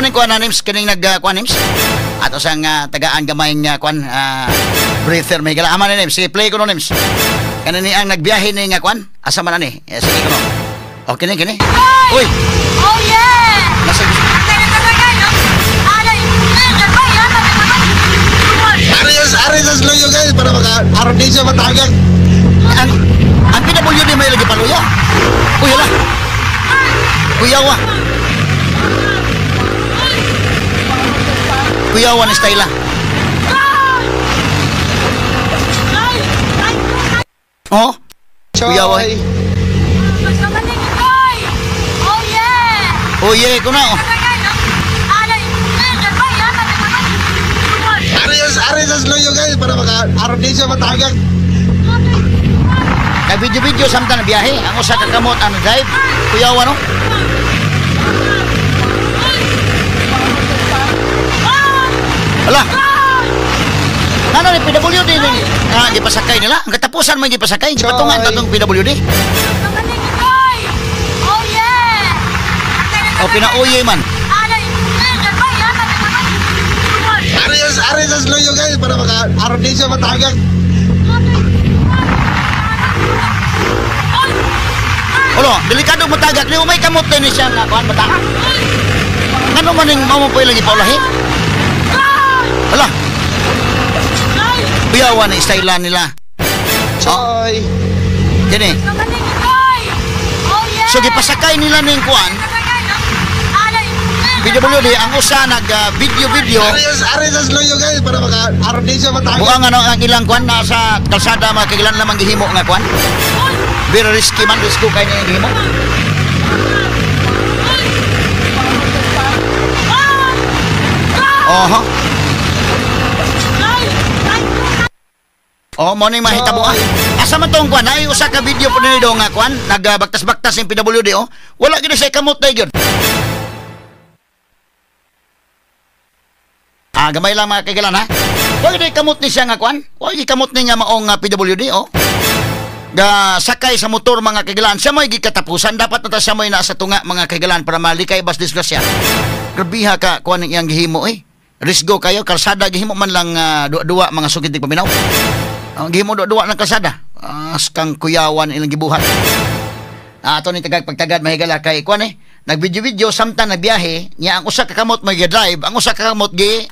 man ning kuan names kining nag kuan names. Ato sang tagaan gamay nga kuan breather may gala ama ni names. Sige, play ko no names. Kani ni ang nagbiyahe ni nga kuan. Asa man ani? Eh, sige ko no. Okay ni kini. Uy. Oh yeah. Nasa Aris luyo guys para maka aron di siya matagak. Ang PWD may lagi paluya. Uy hala. Kuyawa. Kuyawa ni Styla. Oh. Kuyawa. Oh yeah. Oh yeah, ko na. Oh. Aris luyo guys para maka aron di siya matagak. Kay video-video samtang na biyahe, ang usa ka kamot ang drive. Kuyawa no. Ala. Ngano ni PWD ni gipasakay nila? Ang katapusan man gipasakay, gipatungan tatong PWD. Oh yeah. O pinauyoy man. Aris luyo guys para maka aron di siya matagak. Ulo, delikado mo tagak ni umay kamot ni siya nga kuan bata. Ngano man ning mamo po ilang ipaulahi? Ala. Kuyawa ni style nila. Choy. Kini. So gipasakay nila ning kuan. PWD ang usa nag video-video. Aris luyo guys para maka aron di siya matagak. Buang ano ang ilang kuan nasa kalsada mga kagilan lamang gihimo nga kuan. Very risky man, risky kayo na yung gihimo. Oho. Oh, mo ning mahitabo ah. Asa man tong kuan? Ay usa ka video po nito nga kuan, nagbaktas-baktas yung PWD oh. Wala gid siya kamot day gyud. Ah, gamay lang mga kaigalan ha. Wa gid kamot ni siya nga kuan. Wa gid kamot ni nga maong PWD oh. Ga sakay sa motor mga kaigalan, siya mo'y gikatapusan. Dapat na ta siya mo'y nasa tunga mga kaigalan para malikay bas disgrasya. Grabiha ka kuan ang iyang gihimo eh. Risgo kayo kalsada gihimo man lang duwa-duwa mga sugid paminaw. Ang gihimo duwa-duwa ng kalsada. Askang kuyawan ilang gibuhat. Ato ni tagag pagtagad mahigala kay kuan eh. Nagvideo-video samtang nagbiyahe niya ang usa ka kamot may drive, ang usa ka kamot gi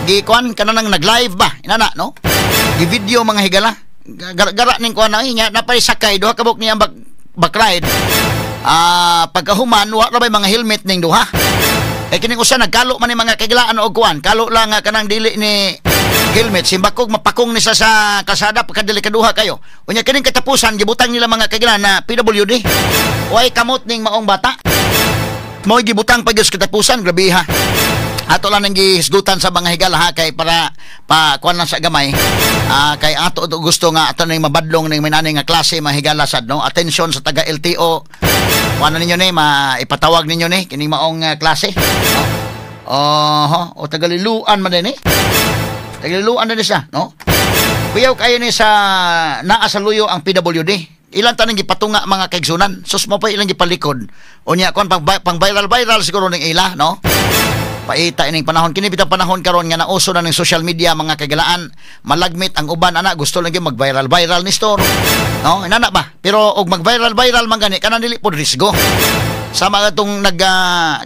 gi kuan kanang nag-live ba? Inana no? Gi-video mga higala. Gara ning kuan ay nya napay sakay duha ka buok niya ang back ride. Pagkahuman wa ra bay mga helmet ning duha. Eh kining usa nagkalo man ni mga kagilaan og kuan, kalo lang nga kanang dili ni helmet simbakog mapakong ni sa kalsada pagkadili kaduha kayo. Unya kining katapusan gibutang nila mga kagilaan na PWD. Way kamot ning maong bata. Mo'y gibutang pa gyud sa katapusan, grabe ha. Ato lang ang gihisgutan sa mga higala ha kay para pa kuan lang sa gamay. Kay ato gusto nga ato ning mabadlong ning minani nga klase mga higala sad no. Atensyon sa taga LTO. Kuan ninyo ni maipatawag ninyo ni kining maong klase. No? Oho, o tagaliluan man din eh. Tagaliluan na din siya, no? Kuyaw kayo ni sa naa sa luyo ang PWD. Ilang tanang gipatunga mga kaigsunan. Sus mo pa ilang gipalikod. Unya kuan pang viral-viral siguro ning ila, no? Paita ining panahon kini bitang panahon karon nga nauso na ning social media mga kagalaan, malagmit ang uban ana gusto lang gyud mag-viral viral ni store no inana ba, pero og mag-viral viral man gani kanan dili pod risgo sama katong nag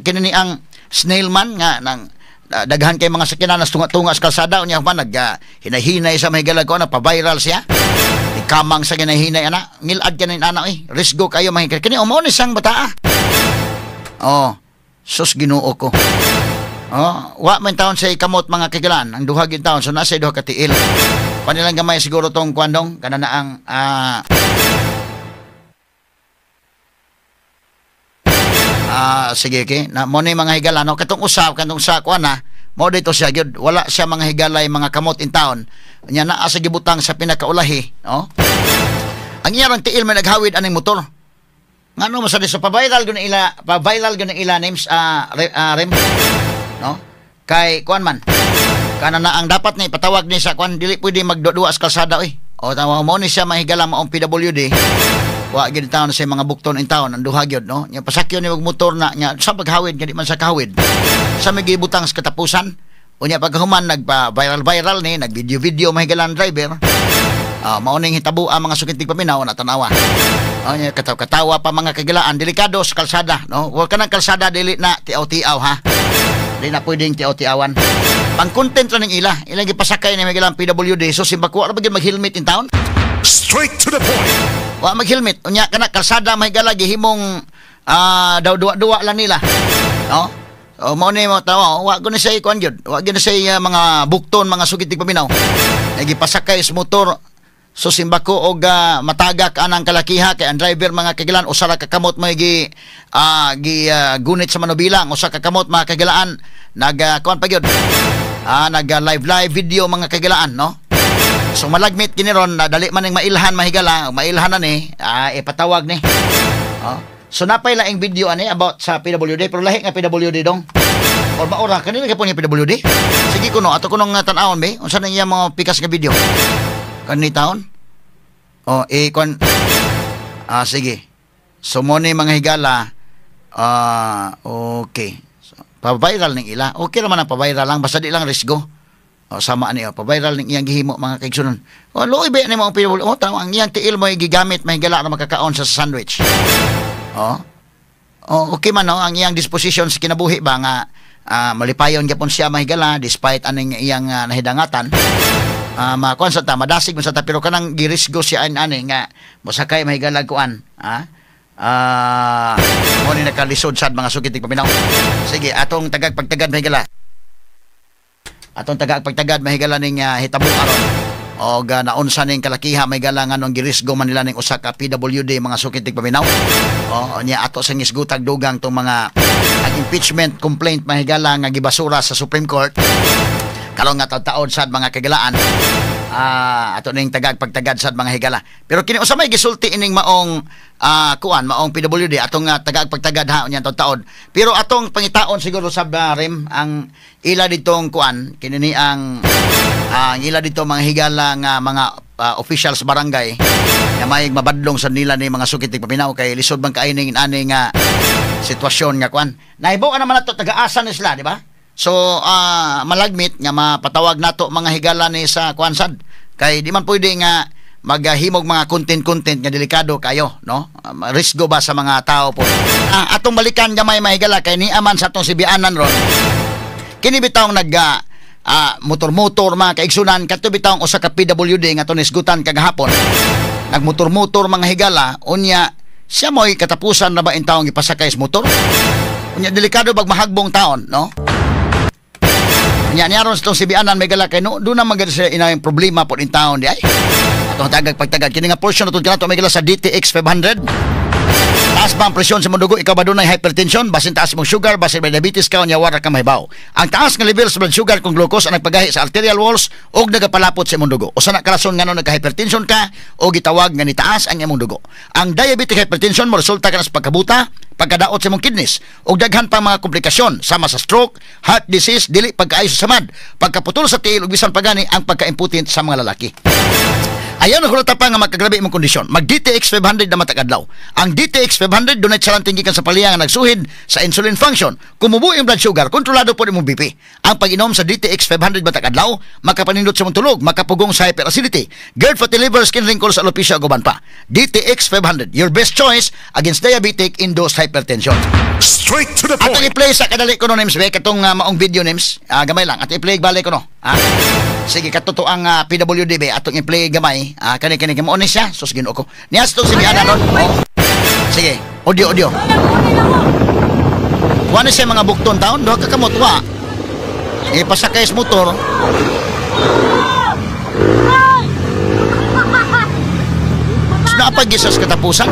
kini ang snail man nga nang daghan kay mga sakyanan nas tunga-tunga sa kalsada unya man nag hinahinay sa mahigalag ko na pa-viral siya ikamang sa ginahinay ana ngilad kanin ana eh risgo kayo mga kini umo ni sang bataa oh sus Ginoo ko. Oh, wa man taon sa kamot mga kigalan ang duha gid taon so nasa duha ka tiil. Panilang gamay siguro tong kuandong kana na ang sige ke na mo ni mga higala no katong usab katong sa kuan na mo dito siya gyud wala siya mga higalay mga kamot in taon nya naa sa gibutang sa pinakaulahi no. Ang iyang tiil may naghawid aning motor. Ngano man sa pa-viral gyud ila pa-viral gyud ila names rem no kay kuan man kana na ang dapat ni patawag ni sa kuan dili pwede magduwa sa kalsada oy. O tama mo ni siya mahigala maong PWD. Wa gyud taon sa mga bukton in taon ang duha gyud, no. Nya pasakyon ni og motor na nya sa paghawid nga di man sa kahawid. Sa may gibutang sa katapusan. Unya pagkahuman nagpa viral viral ni, nag video video mahigalan driver. Mao ning hitabo ang mga sukintig paminaw na tanawa. Nya katawa pa mga kagilaan, delikado sa kalsada, no. Wa kanang kalsada dili na tiaw-tiaw ha. Di na pwedeng tiaw-tiawan. Pang content ra ning ila. Ilang gipasakay ni mahigalan PWD, so simbako ra ba gyud mag-helmet in town? Straight to the point. Wa mag-helmet. Unya kana kalsada mahigala gihimong daw duwa-duwa lang nila. No? O mao ni mo tawo, wa ko ni say kuan gyud. Wa gyud ni say mga bukton, mga sugitig paminaw. Nagipasakay sa motor. So simbako og matagak anang kalakiha kay ang driver mga kagilan usa ra ka kamot may gi gi gunit sa manubila, ang usa ka kamot mga kagilaan nag kuan pa gyud. Nag live live video mga kagilaan, no? So malagmit kini ron na dali man ning mailhan mahigala, mailhan na ni, ipatawag ni. Oh. So napay laing video ani about sa PWD, pero lahi nga PWD dong. Or maura kanila gyapon nga PWD. Sige kuno ato kunong tan-awon be, unsa nang iya mga pikas nga video? Kani taon? Oh, eh kon sige. So mo ni mga higala, okay. So, pa-viral ning ila. Okay naman ang pa-viral lang basta di lang risgo. O, sama ani oh, pa-viral ning iyang gihimo mga kaigsunan. O luoy ba ni mo ang PWD? Oh, tama ang iyang tiil mo gigamit may higala na makakaon sa sandwich. Oh. Oh, okay man no ang iyang disposition sa kinabuhi ba nga malipayon gyapon siya mahigala despite aning iyang nahidangatan. Makuan sa ta madasig man sa ta pero kanang girisgo siya ani nga mosakay mahigala kuan, ha? Mo ni nakalisod sad mga sukit paminaw. Sige, atong tagag pagtagad mahigala. Atong tagag pagtagad mahigala ning hitabo aron. Og naunsa ning kalakiha mahigala nganong girisgo man nila ning usa ka PWD mga sukit paminaw. O niya ato sa ngisgutag dugang tong mga ang impeachment complaint mahigala nga gibasura sa Supreme Court. Karon nga taod sad mga kagilaan. Ato ning tagag pagtagad sad mga higala. Pero kini usa may gisulti ining maong kuan maong PWD atong tagag pagtagad ha unya taod. Pero atong pangitaon siguro sa rem ang ila ditong kuan kini ni ang ila dito mga higala nga mga officials barangay nga may mabadlong sa nila ni mga sukit paminaw kay lisod man kay ning ani nga sitwasyon nga kuan. Nahibaw naman nato taga-asa ni sila, di ba? So malagmit nga mapatawag nato mga higala ni sa kuan sad kay di man pwede nga maghimog mga content-content nga delikado kayo, no? Risgo ba sa mga tao po. Atong balikan gamay mahigala kay ni aman sa atong sibianan ron. Kini bitawng nag motor-motor mga kaigsunan kadto bitawng usa ka PWD nga tunisgutan kagahapon. Nagmotor-motor mga higala unya siya mo'y katapusan na ba in taong ipasakay sa motor? Unya delikado bag mahagbong taon, no? Nya niya ron sa itong sibianan may gala kay no, doon na maganda sila inayong problema po in taon di ay. Atong tagag pagtagad kini nga portion nato kanato may gala sa DTX 500. Taas ba ang presyon sa imong dugo? Ikaw ba dunay hypertension? Basin taas mong sugar, basin may diabetes ka, unya wara ka mahibaw. Ang taas nga level sa blood sugar kung glucose ang nagpagahi sa arterial walls og nagapalapot sa imong dugo. Usa na ka rason ngano nagka-hypertension ka o gitawag nga nitaas ang imong dugo. Ang diabetic hypertension mo resulta ka na sa pagkabuta, pagkadaot sa imong kidneys ug daghan pa mga komplikasyon sama sa stroke, heart disease, dili pagkaayo sa samad, pagkaputol sa tiil ug bisan pa gani ang pagka-impotent sa mga lalaki. Ayaw na hulata pa nga magkagrabe imong kondisyon. Mag DTX 500 na matag adlaw. Ang DTX 500 dunay charanting gikan sa paliya nga nagsuhid sa insulin function. Kumubo yung blood sugar, kontrolado po imong BP. Ang pag-inom sa DTX 500 matag adlaw, makapanindot sa imong tulog, makapugong sa hyperacidity, GERD, fatty liver, skin wrinkles, alopecia ug uban pa. DTX 500, your best choice against diabetic induced hypertension. Straight to the Atong point. I-play sa kadali ko no names be katong maong video names. Gamay lang. Atong i-play balik ko no. Sige kato ang PWDB atong i-play gamay. Kani kani kay mo ni siya. Sus Ginoo ko. Niya sa si Biana ron. Oh. Sige, audio audio. Wa na siya mga bukton taon, duha ka kamot wa. Ipasakay sa motor. Napag-isa sa katapusan.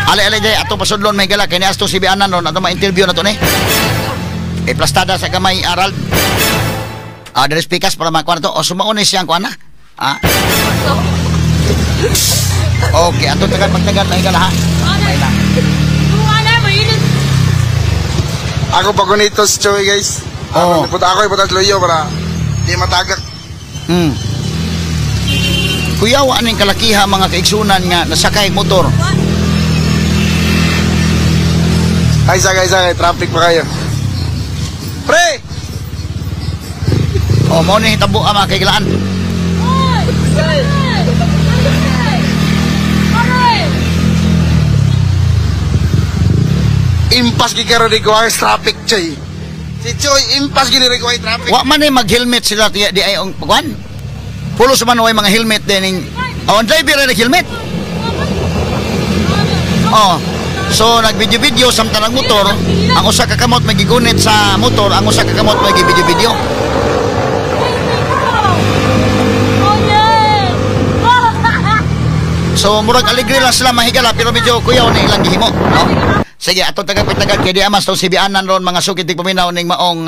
Ale-ale day, atong pasudlon may gala kay ni asto si Bianan ron atong ma-interview na to ni. Iplastada sa gamay aral. Dere speakers para makuha na to. O sumaon ni siyang kuha na. Okay, atong tagal pagtagal may gala ha. May lang. Ako pa gunitos choy guys. Oo. Ako iputa ako iputa luyo para di matagak. Kuyawa aning kalakiha mga kaigsunan nga nasakay motor. Ay, sagay, traffic pa kayo. Pre! O, mao ni hitabo ang mga kaiglaan. Impas gi karon ni kuha traffic, Choy. Si Choy, impas gi ni kuha traffic. Wa man ni mag-helmet sila di ay ang kuan. Pulos man way mga helmet din ning. Oh, ang driver ay nag-helmet. Oh. So nag-video-video samtang ang motor, ang usa ka kamot may gigunit sa motor, ang usa ka kamot may gi-video-video. So murag alegre lang sila mahigala pero medyo kuyaw na ilang gihimo, no? Sige, atong tagapitagad kay di amas tong sibianan ron mga sukit paminaw ning maong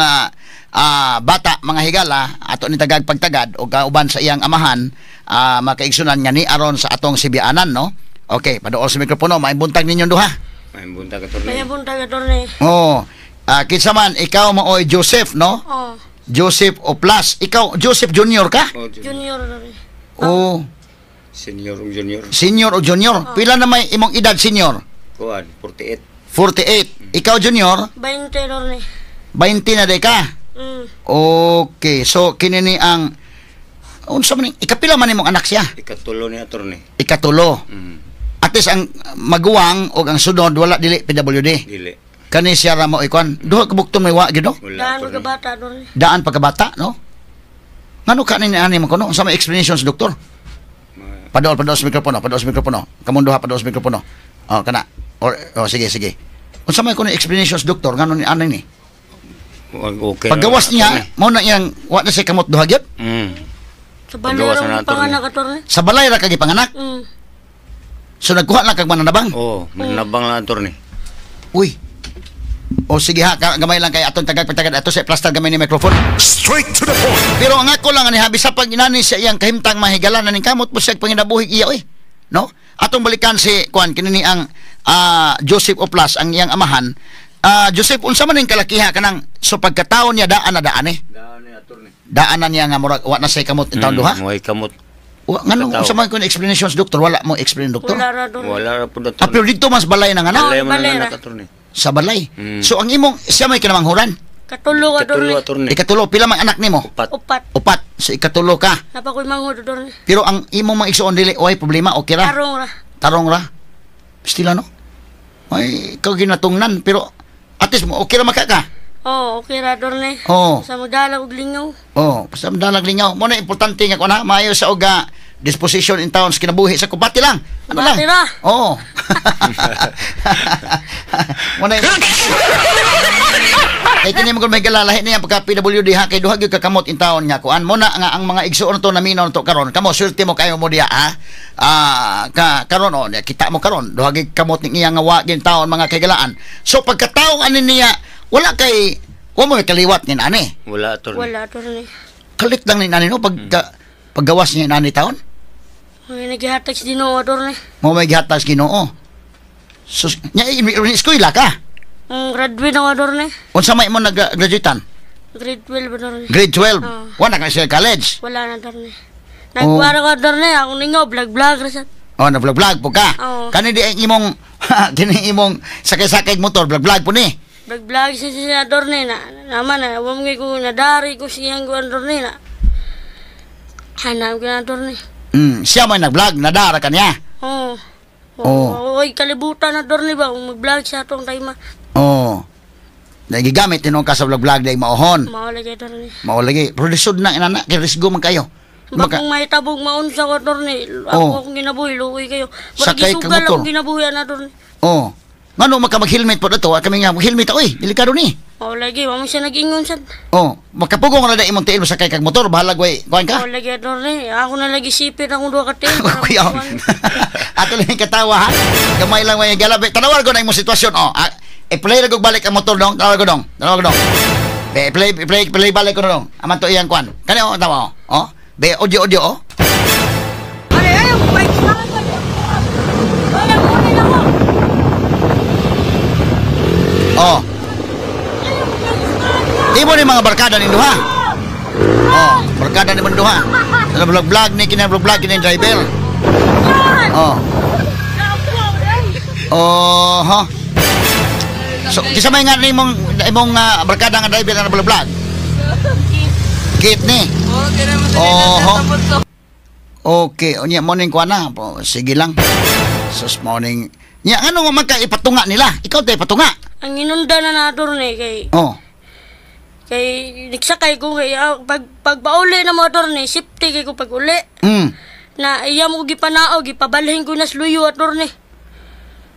bata mga higala ato ni tagag pagtagad og kauban sa iyang amahan makaigsunan nga ni aron sa atong sibianan, no? Okay, paduol sa mikropono, maayong buntag ninyong duha. Maayong buntag attorney. Maayong buntag attorney. Oh, kinsa man ikaw maoy Joseph, no? Oh. Joseph Oplas. Ikaw Joseph Junior ka? Oh, Junior. Oh. Senior o junior. Senior o junior? Oh. Pila na may imong edad senior? Kuan, 48. 48. Ikaw junior? 20 attorney. 20 na day ka? Mm. Okay, so kini ni ang unsa man ikapila man imong anak siya? Ikatulo ni attorney. Ikatulo. Mm. At least ang maguwang o ang sunod wala dili PWD. Dili. Kani siya ra mo ikuan. Duha ka bukton may wa gid no? Wala Daan attorney. pagkabata attorney. Daan pagkabata, no? Ngano ka ni ani man kuno? Unsa may explanation sa doktor? Padool sa mikropono, padool sa mikropono. Kamong duha padool sa mikropono. Oh, kana. Or oh, sige, sige. Unsa may kuno explanations doktor ngano ni ani ni? Okay. Paggawas niya, mao na iyang wa na siya kamot duha gyud. Mm. Sa balay ra panganak attorney. Sa balay ra kag gipanganak? Mm. So nagkuha lang kag mananabang? Oh, mananabang lang attorney. Uy. O sige ha, gamay lang kay atong tagag-patagad ato sa plaster gamay ni microphone. Straight to the point. Pero ang ako lang ani habi sa pag inani sa iyang kahimtang mahigala na ning kamot mo siya panginabuhi iya oy. No? Atong balikan si kuan kini ni ang Joseph Oplas ang iyang amahan. Joseph, unsa man ning kalakiha kanang so pagkataon niya daan na daan eh. Daan ni attorney. Daan na niya nga murag wa na siya kamot in taon duha. Moy kamot. Ngano unsa man kun explanations doktor? Wala mo explain doktor. Wala ra doktor. Wala ra pud attorney. Pero dito mas balay na nga na. Balay man Balay ang ra. anak attorney. Sa balay. Mm. So ang imong siya may kinamanghuran. Katulo Katulo attorney. attorney. Ikatulo pila man anak nimo? Upat. Upat. Upat. So ikatulo ka. Napakoy manghud attorney. Pero ang imong mga igsuon dili oy problema okay ra. Tarong ra. Tarong ra. Pistila no. Ay ikaw ginatungnan pero at least mo okay ra maka ka. Oh, okay ra attorney. Oo. Sa magdala og lingaw. Oh, basta madalag lingaw. Mo na importante nga kuan ha, maayo sa og disposition in town sa kinabuhi sa kubati lang. Ano lang? Kubati ra. Oo. Mo na. Kay kini mo may galalahi niya pagka PWD ha kay duha gyud ka kamot in town nga kuan mo na nga ang mga igsuon to naminaw to karon. Kamo swerte mo kayo mo diha ha. Ka karon oh kita mo karon duha gyud kamot ni iya nga wa gyud taon mga kaigalaan. So pagkatawo ani niya wala kay wa mo kaliwat ni ani. Wala attorney. Wala attorney. Kalit lang ni nani no paggawas niya nani taon. May naghihatag sa Ginoo attorney. Mo may gihatag sa Ginoo. So nya eskwela ka. Graduate na attorney. Unsa may mo nag-graduatean? Grade 12 attorney. Grade 12. Oo. Wala ka siya college. Wala na attorney. Nagkuha ko attorney, akong ningaw vlog-vlog ra sad. Oh, na-vlog-vlog po ka. Oo. Kani di ang imong kini imong sakay-sakay motor vlog-vlog po ni. Vlog-vlog siya siya attorney na naman na wa mo ko nadari ko siyang ko attorney na. Hanap ko na attorney. Siya may nag-vlog, nadara ka niya. Oo. Oo. Oy, kalibutan na attorney ba kung mag-vlog siya atong time. Oo. Nagigamit tinuon ka sa vlog-vlog dahil maohon. Mao lagi attorney. Mao lagi. Pero lisod na inana, kay risgo man kayo. Bakong may tabog maunsa ko attorney. Oo. Ako akong ginabuhi, luoy kayo. Murag Sakay kag gisugal motor. akong ginabuhi ana attorney. Oo. Ngano maka mag-helmet po dato, kami nga mag-helmet oy, delikado ni. Mao lagi, wa man siya nag-ingon sad. Oh, makapugong ra da imong tiil mo sakay kag motor, bahalag way kuan ka. Mao lagi attorney, ako na lagi sipit akong duha ka tiil. Kuya. Ato lang yung katawa ha. Gamay lang may galabi. Tanawar ko na imong sitwasyon oh. I-play ra kog balik ang motor dong. Tanawar ko dong. Tanawar ko dong. Be, play balik ko dong. Aman to iyang kuan. Kani oh, tawa oh. Oh. Be, audio oh. Oh. Imo ni mga barkada nindo ha. Oh, barkada ni duha. Sa vlog-vlog ni kini vlog-vlog kini driver. Oh. Oh, ha. So, kisa may nga nimong imong barkada nga driver na vlog-vlog. Kit ni. Oh. Okay, unya morning ko na. Sige lang. Sus morning. Nya ano nga man ka ipatunga nila? Ikaw tay ipatunga. Ang inunda na na attorney kay oh. Kay nagsakay ko kay pag pagbauli na mo attorney, safety kay ko pag uli. Mm. Na iya mo gipanaog, gipabalhin ko na sa luyo attorney.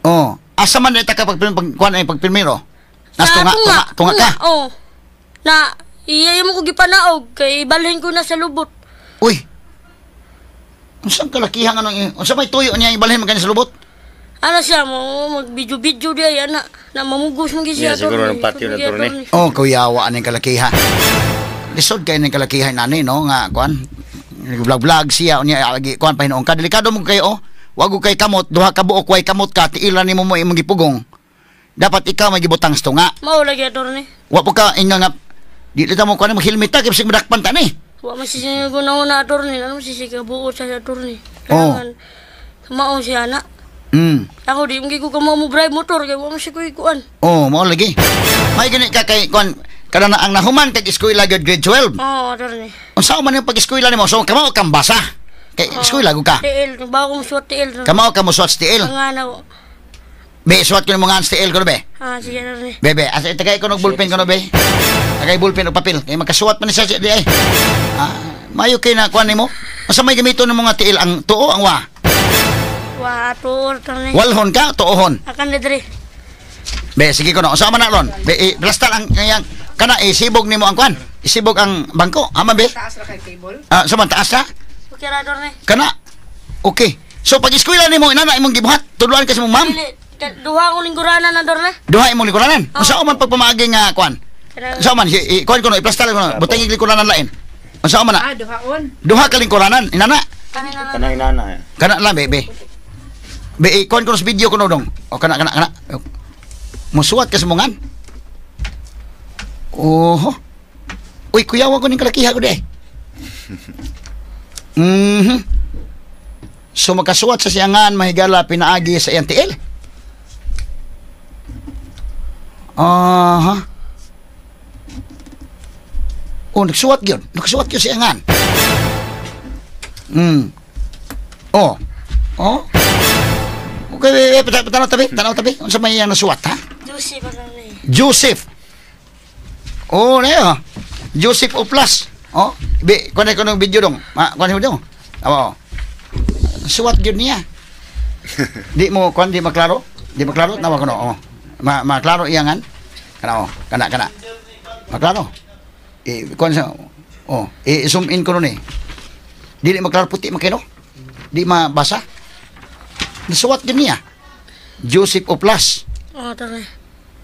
Oh, asa man ta ka pag kuan ay pagpirmiro? Nas tunga, tunga, tunga ka. Oh. Na iya mo ko gipanaog kay ibalhin ko na sa lubot. Uy. Unsang kalakihan anong unsa may tuyo niya ibalhin man kani sa lubot? Ana siya mo mag-video-video di ay ana na mamugos mo gyud siya. Yeah, siguro ng patio na attorney. Oh, kuyawa aning kalakiha. Lisod kay ning kalakiha nani no nga kuan. Vlog-vlog siya unya agi kuan pahinuon ka. Delikado mo kayo oh. Wag kay kamot, duha ka buok way kamot ka tiila nimo mo imong gipugong. Dapat ikaw may gibutang sa tunga. Mao lagi attorney. Wa po ka inga nga di ta mo kuan mag-helmet ta kay bisag madakpan ta ni. Wa man siya guna attorney, ano siya kabuot sa attorney. Oh. Mao siya na. Mm. Ako di mo ko mo drive motor kay wa man siya kuan. Oh, mao lagi. May gani ka kay kuan kada na ang nahuman kag eskwela grade 12. Oo, attorney. Unsa man yung pag-eskwela nimo? So kamao kang basa. Kay eskwela gud ka. TL, bago mo suwat TL. Kamao ka mo suwat TL. Nga na. Be, suwat ko nimo nga TL ko be. Ah, sige attorney. Bebe, asa tagay ko nog bullpen ko no be. Tagay bullpen og papel kay makasuwat man siya di ay. Ah, mayo kay na kuan nimo. Unsa may gamiton nimo nga TL ang tuo ang wa? Wa tuo attorney. Walhon ka tuohon. Akan na diri. Be, sige ko no. Unsa man na ron? Be, blastar ang yang kana isibog nimo ang kuan. Isibog ang bangko. Ama be? Taas ra kay table. Ah, sa man taas ra? Okay ra attorney. Kana. Okay. So pag eskwela nimo inana imong gibuhat, tudloan ka sa imong ma'am. Duha ko lingguranan attorney. Duha imong lingkuranan. Unsa man pagpamaagi nga kuan? Unsa man kuan ko no, iplastar ko no, butang lingkuranan lain. Unsa man na? Ah, duhaon. Duha ka lingkuranan inana. Kana inana. Kana lang be. Be, kuan ko sa video ko no dong. O kana kana kana. Musuwat ka sa mungan. Oho. Uy, kuyawa ko ning kalakiha ko de. Mhm. So makasuwat sa siyangan mahigala pinaagi sa iyang tiil. Aha. Oh, nagsuwat gyud. Nagsuwat gyud sa iyangan. Oh. Oh. Okay, tanaw tabi, tanaw tabi. Unsa may iyang nasuwat ha? Joseph attorney. Joseph. Oh, na yo. Joseph Oplas. Oh, be, kuan ko ng video dong. Ma, kuan mo dong. Oo. Suwat gyud niya. Di mo kuan di maklaro? Di maklaro nawa ko no. Oh. Ma maklaro iyangan. Kana oh, kana kana. Maklaro. Eh kuan sa oh, i-zoom in ko nun eh. Dili maklaro puti makino. Di mabasa. Nasuwat gyud niya. Joseph Oplas. Oh, attorney.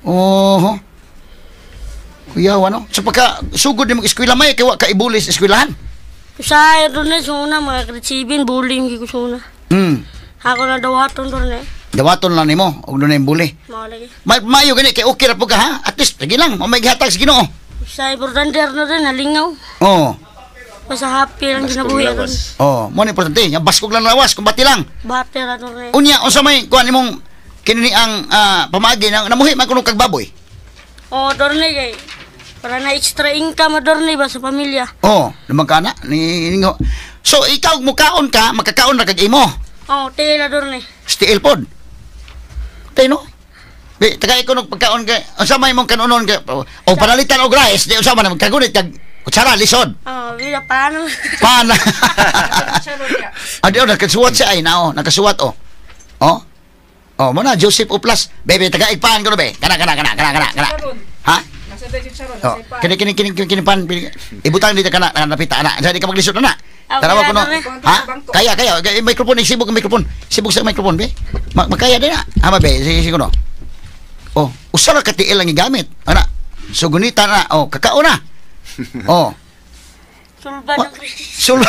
Oh. Kuya, ano? So pagka sugod ni mo eskwela may kay wa ka ibulis eskwelahan. Usahay attorney sa una mga grade 7 bullying gyud ko sa una. Ako na dawaton attorney. Dawaton lang nimo og dunay buli. Mao lagi. May maayo gani kay okay ra po ka ha. At least sige lang, may gihatag sa Ginoo. Usahay importante na rin nalingaw. Oh. Basta happy lang kinabuhi attorney. Oh, mo ni importante, nga baskog lang lawas, kumbati lang. Bate ra attorney. Unya unsa may kuan imong kini ang pamaagi nang namuhi man kuno kag baboy. Oh, attorney kay para na extra income attorney ba sa pamilya. Oh, naman ka na ni So ikaw mukaon ka, makakaon ra kag imo. Oh, tiil attorney. Stiil pod. Tay no. Be, tagay ko nog pagkaon kay unsa may imong kanunon kay o panalitan og rice, di unsa man kagunit kag kutsara lisod. Oh, bila paano? Paano? Adi nakasuwat siya ay nao, nakasuwat oh. Oh. Oh, mo na Joseph Oplas. Bebe, tagaig paan ko no be. Kana kana kana kana kana kana. Ha? Oh, kini kini kini kini pan ibutang dito kana napita ana. Di ka maglisod na. Tanawa ko no. Ha? Kaya kaya microphone sibog ang microphone. Sibog sa microphone be. Makaya din na. Ha be, sige ko no. Oh, usa ra ka tiil ang gigamit. Ana. So gunita na. Oh, kakao na. Oh. Sulba ng krisis. Sulba.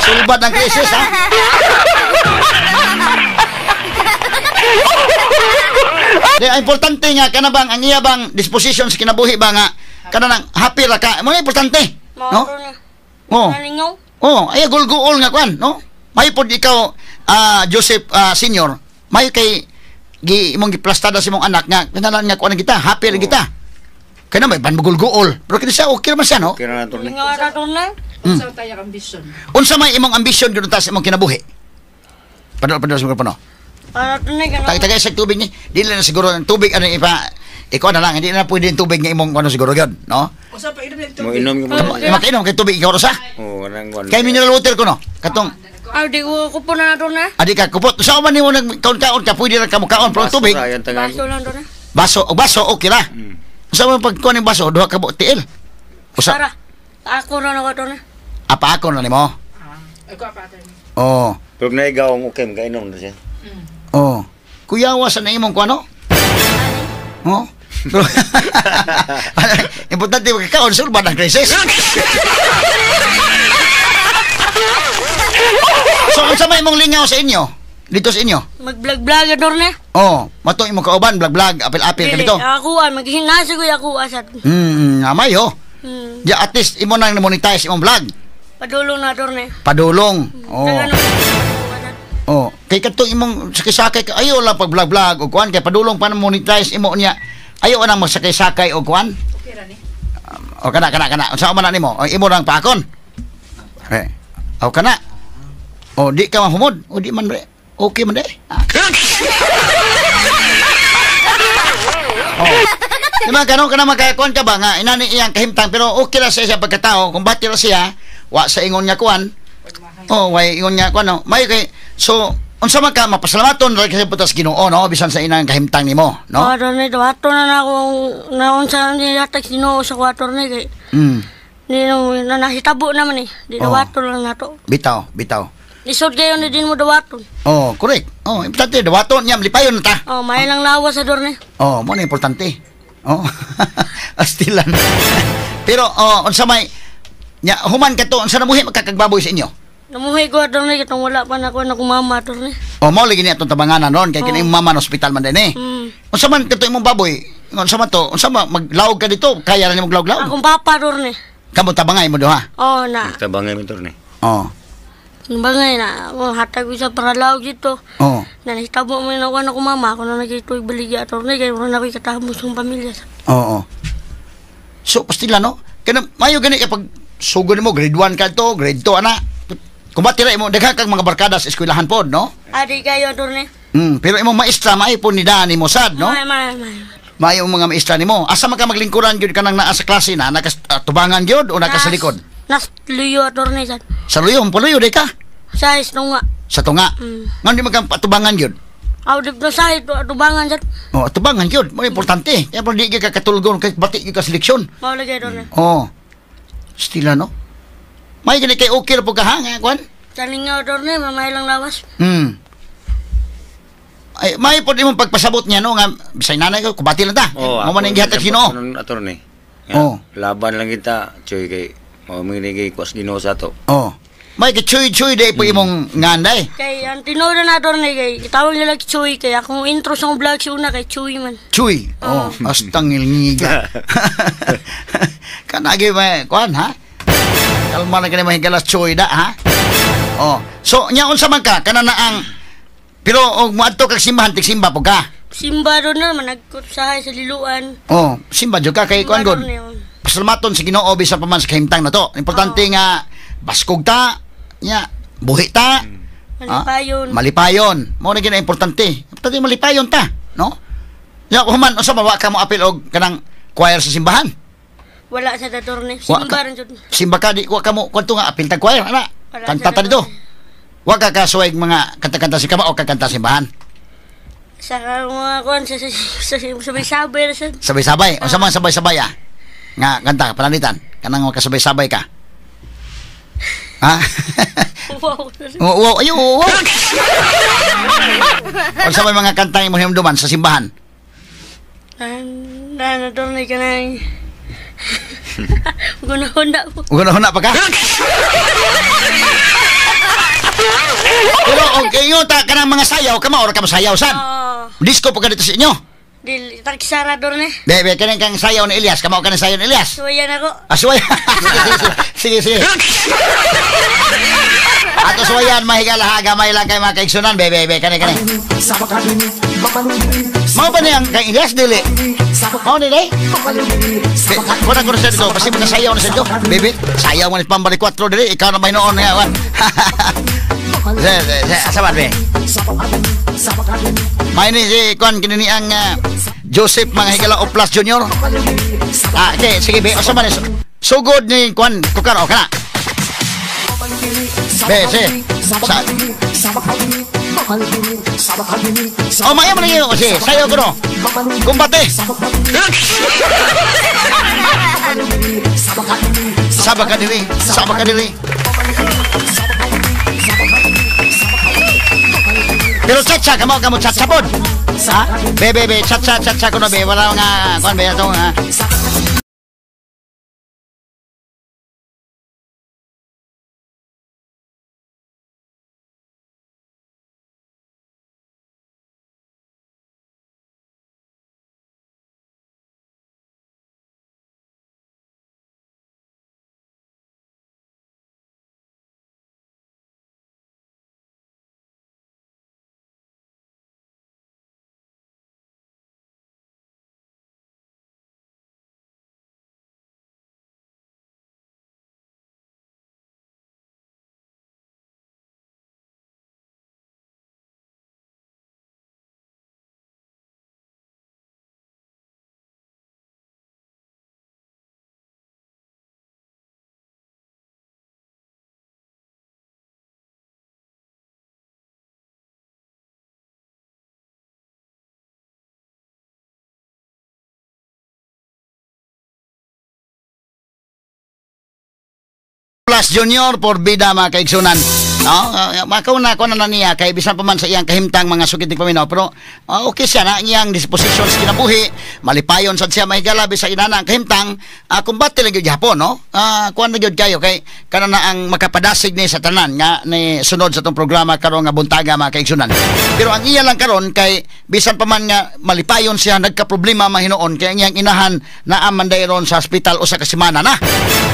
Sulba ng krisis ha. Di, ang importante nga kana bang ang iya bang disposition sa kinabuhi ba nga kana nang happy ra ka. Mo importante, no? Oh. Oh, ay gulguol nga kwan, no? May pod ikaw Joseph Senior, may kay gi imong giplastada sa imong anak nga kanalan nga kuan kita, happy ra kita. Kaya may ban magulguol. Pero kini siya okay man siya, no? Okay ra na turne. Unsa tayo ambisyon? Unsa may imong ambisyon gyud ta sa imong kinabuhi? Padol sa mikropono. Tagay sa tubig ni. Dili na siguro ang tubig ano ipa ikaw na lang, hindi na pwede yung tubig nga imong ano siguro gyud, no? Usa pa inom yung tubig. Mo inom gyud. Makainom kay tubig ikaw rosa. Oh, kanang kuan. Kay mineral water ko no. Katong di ko kupo na nato na. Adi ka kupot. Sa man nimo nag kaon-kaon ka pwede ra ka mokaon pero tubig. Baso lang to na. Baso, og baso okay ra. Usa man pagkuan ning baso duha ka tiil. Usa. Para. Ako na nako to na. Apa ako na nimo? Ako apa ato. Oh. Pero naigaw ang okay makainom na siya. Oh. Kuyawa sa na imong kuano? Oh. Importante makakaon sa urban ang crisis. So unsa may imong lingaw sa inyo? Dito sa inyo? Mag-vlog-vlog ador na. Oh, matong imong kauban vlog-vlog, apil-apil ka dito. Ako ay maghinasi ko ako asad. Amay oh. Ya at least imo nang monetize imong vlog. Padulong na ador na. Padulong. Oh. Oh, kay kadtong imong sakay-sakay ayo lang pag vlog-vlog og kuan kay padulong pa na monetize imo niya. Ayo nang magsakay-sakay og kuan. Okay ra ni. O kana. Unsa man na nimo? O imo lang paakon. Eh. O kana. O di ka mahumod, o di man re. Okay man de. Oh. Di ba kanon kana makakuan ka ba nga inani iyang kahimtang pero okay ra siya pagkatao kung bati ra siya wa sa ingon nga kuan. Oh, way ingon nga kuan no. May kay so unsa man ka mapasalamaton ra kasi putas Ginoo no bisan sa inang kahimtang nimo no. Oh, dorne dawato na nako naunsa ni yatag Ginoo sa kwator ni kay. Ni na nahitabo naman eh. Di dawato lang nato. Bitaw. Lisod kayo ni din mo dawaton. Oh, correct. Oh, importante dawaton niya lipayon na ta. Oh, may lang lawas sa dorne. Oh, mo na importante. Oh. Astilan. Pero oh, unsa may nya human ka to unsa namuhi magkakagbaboy sa inyo? Namuhi ko dorne kitong wala pa na ko na kumama dorne. Oh, mao lagi ni atong tabanganan ron kay kini imong mama na ospital man din eh. Unsa man kato imong baboy? Unsa man to? Unsa man maglaog ka dito? Kaya ra nimo maglaog-laog? Akong papa dorne. Kamo tabangay mo duha. Oh, na. Tabangay mo dorne. Oh. Bangay na, ako hatag ko sa paralaog dito. Oh. Na nahitabo mo na ako mama, ako na nagituig baligya attorney kay wala na ko'y katahamos ng pamilya. Oo. So pastila no, kana mayo gani kapag sugod nimo grade 1 ka to, grade 2 ana. Kumbati ra imo daghan kang mga barkada sa eskwelahan pod, no? Adi kayo attorney. Pero imong maestra maayo po ni Dani mo sad, no? May. Maayo mga maestra nimo. Asa man ka maglingkuran gyud kanang naa sa klase na nakatubangan gyud o naka sa likod? Nas luyo attorney sad. Sa luyo, paluyo day ka? Sa tunga. Sa tunga. Ngan di man patubangan gyud. Aw di na sa atubangan sad. Oh, atubangan gyud, mo importante. Kaya di ka katulgon kay bati gyud ka seleksyon. Mao lagi attorney. Oh. Stila no. May gani kay okay ra pud ka ha nga kuan? Talingaw attorney, mamay lang lawas. Ay may pod imong pagpasabot niya no nga bisay nanay ko kubati lang ta. Oh, mo man ang gihatag Ginoo. Attorney. Oh. Laban lang kita, Choy kay mao man gani kuas Ginoo sa ato. Oh. May kachuy-chuy day po imong nganday. Kay ang tinuod na attorney kay gitawag nila Chuy kay akong intro sa vlog si una kay Chuy man. Chuy. Oh, astang ngilngiga. Kanagi may kuan ha? Kalma na kani mahigalas Chuy da ha. Oh. So nya unsa man ka kana na ang pero og moadto kag simbahan tigsimba pud ka. Simba do na managkot sa liluan. Oh, simba jud ka kay kuan god. Pasalamaton sa Ginoo bisan pa man sa kahimtang na to. Importante nga baskog ta, nya buhi ta, malipayon. Malipayon. Mao na gyud ang importante. Importante malipayon ta, no? Nya human unsa man wa ka mo apil og kanang choir sa simbahan? Wala sa attorney. Simba rin jud. Simba ka di wa ka mo kwanto nga apil tag choir ana. Kanta ta dito. Wa ka kasuway mga kanta-kanta si kama o kakanta simbahan. Sa mga kuan sa sabay-sabay ra sad. Sabay-sabay. Unsa man sabay-sabay ah? Nga kanta pananglitan kanang makasabay-sabay ka. Ha? Wow. Wow, ayo, wow. Unsa may mga kanta imong hinumduman sa simbahan? Na attorney kanang Gunahuna po. Gunahuna pa ka? Pero okay, yung ta kanang mga sayaw, kama ora ka masayaw san. Disco pa ka dito sa inyo. Dili tagsara dorne. Be kani kang sayaw ni Elias, kamo kani sayaw ni Elias. Suwayan ako. Ah, suwayan. Sige. Ato suwayan mahigala ha, gamay lang kay mga kaigsunan. Be kani. Mao ba niyang kay Elias dili? Mao ni day? Kuna ko sa dito, basta makasayaw na sa dito. Bebe, sayaw man pambalik 4 dili, ikaw na may noon nga wan. Asa man be? May ni si kuan kini ang Joseph mga higala Oplas Junior. Ah, okay, sige be, asa man sugod ni kuan kukar o kana. Be, sige. Oh, maya man niyo si sayaw ko no. Kumbate. Saba ka diri, saba ka diri. Pero chacha kamo chacha pod. Ha? Be chacha chacha kuno be wala nga kuan be atong Plus Junior por bida mga kaigsunan. No, makauna ko na niya kay bisan pa man sa iyang kahimtang mga sukit ni paminaw, pero okay siya na ang iyang disposition sa kinabuhi, malipayon sad siya mahigala bisan inana ang kahimtang, kumbate lang gyud gihapon, no? Kuan na gyud kayo kay kana na ang makapadasig ni sa tanan nga ni sunod sa tong programa karon nga buntaga mga kaigsunan. Pero ang iya lang karon kay bisan pa man nga malipayon siya nagkaproblema mahinuon kay ang iyang inahan naa man dayron sa ospital usa ka semana na.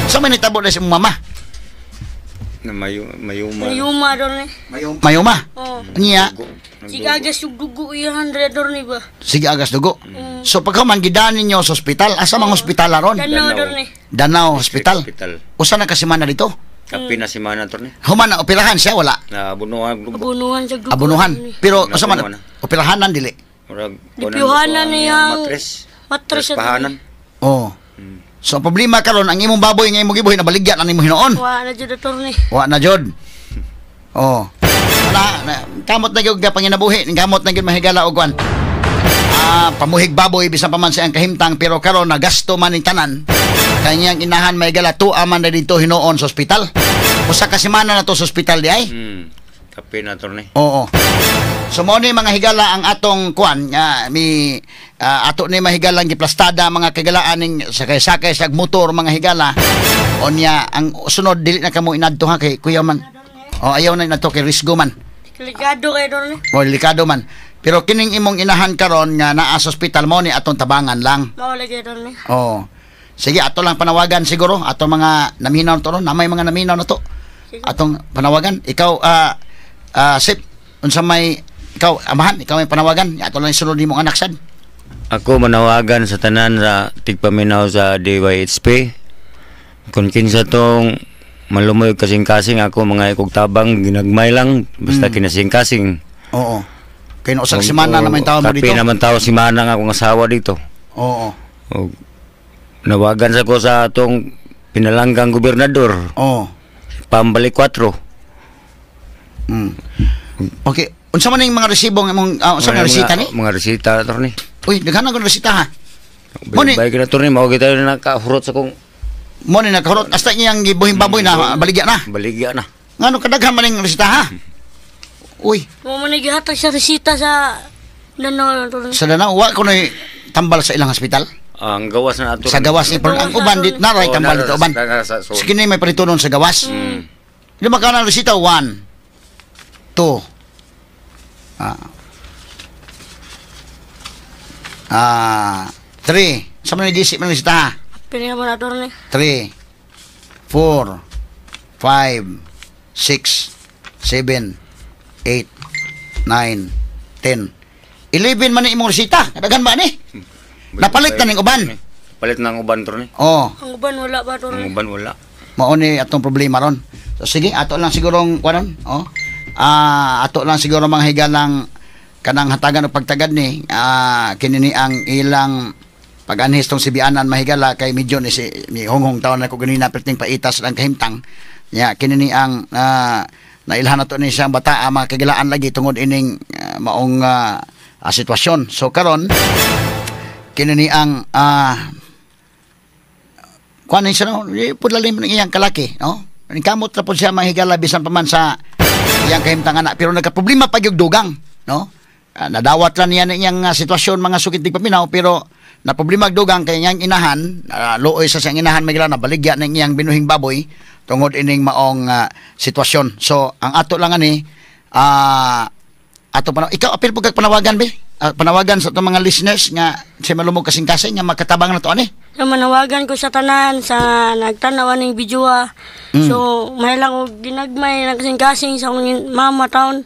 Sa man nitabo na si mama? Na mayuma. Mayuma dorne. Mayuma. Oh. Niya. Sige agas yung dugo iyan dorne ba. Sige agas dugo. So pagka man gidaan ninyo sa ospital, asa mang ospital aron? Danao dorne. Danao Hospital. Usa na ka semana dito? Kapi na semana dorne. Human na operahan siya wala? Na abunuhan. Abunuhan sa dugo. Abunuhan. Pero usa man operahanan dili. Murag Dipiuhanan niyang matres. Matres pahanan. Oh. So ang problema karon ang imong baboy nga imong gibuhi nabaligya na nimo hinuon. Wa na jud attorney. Wa na jud. Oh. Na kamot na gyud panginabuhi, kamot na gyud mahigala og kuan. Pamuhig baboy bisan pa man sa iyang kahimtang pero karon nagasto man ning tanan. Kanyang inahan mahigala tuwa man na dito hinuon sa ospital. Usa ka semana na to sa ospital di ay. Kape na attorney. Oo. So mo ni mga higala ang atong kuan mi ato ni mahigalang giplastada mga kagalaan ning sakay-sakay sa motor mga higala. Onya ang sunod dili na kamo inadto ha kay kuya man. O ayaw na inadto kay risgo man. Delikado kay dorne. O delikado man. Pero kining imong inahan karon nga naa sa ospital mo ni atong tabangan lang. Mao lagi dorne. Oo. Sige ato lang panawagan siguro ato mga naminaw to no, namay mga naminaw na to. Atong panawagan ikaw Sip, unsa may ikaw amahan, ikaw may panawagan, ato lang sunod nimong anak sad. Ako manawagan sa tanan sa tigpaminaw sa DYHP. Kung kinsa tong malumoy kasing-kasing ako mga ikog tabang ginagmay lang basta kinasing-kasing. Oo. Kay no usag semana naman tao mo dito. Kape naman tao semana nga akong asawa dito. Oo. Og nawagan sa ko sa atong pinalanggang gobernador. Oo. Pambalik 4. Okay. Unsa man ning mga resibo ng imong unsa man resita ni? Mga resita attorney. Uy, daghan na resita ha. Mo ni bay attorney mao kita nakahurot sa kong mo ni nakahurot hasta iyang gibuhing baboy na baligya na. Baligya na. Ngano kadaghan man ning resita ha? Uy. Mo man gihatag sa resita sa Danao attorney. Sa Danao wa kunoy tambal sa ilang hospital. Ang gawas na attorney. Sa gawas ni ang uban dit na ray tambal dito uban. Sige ni may paritunon sa gawas. Lima ka na resita 1 2. 3. Sa man ni man ni ha? Pili mo na, attorney. 3, 4, 5, 6, 7, 8, 9, 10. 11 man ni imong resita. Kadagan ba ni? Napalit na ning uban. Palit na ang uban, attorney. Oh, Ang uban wala ba, Ang attorney? uban wala. Mao ni atong problema ron. So sige, ato lang sigurong kuanon, oh. Ato lang siguro mga higalang kanang hatagan o pagtagad ni kini ni ang ilang pag-anhis tong sibianan, mahigala, kay medyo ni si ni honghong taon na ko ganina perting paitas lang kahimtang. Ya kini ni ang nailhan nato ni siyang bata, mga kagilaan lagi tungod ining maong sitwasyon. So karon kini ni ang kuan ni siya, no, pud lalim ng iyang kalaki, no? Kamot ra pud siya, mahigala, bisan pa man sa iyang kahimtang anak, pero nagka-problema pa gyud dugang, no? Nadawat lang niya ng iyang sitwasyon, mga sukit paminaw, pero na problema dugang kay iyang inahan, luoy sa siyang inahan, mahigala, nabaligya ng iyang binuhing baboy tungod ining maong sitwasyon. So ang ato lang ani ato pa ikaw apil pud kag panawagan be. Panawagan sa atong mga listeners nga si malumog kasing-kasing nga makatabang na to ani. So, manawagan ko sa tanan sa nagtanaw aning video. So, may lang og ginagmay nagkasing-kasing sa akong mama taon.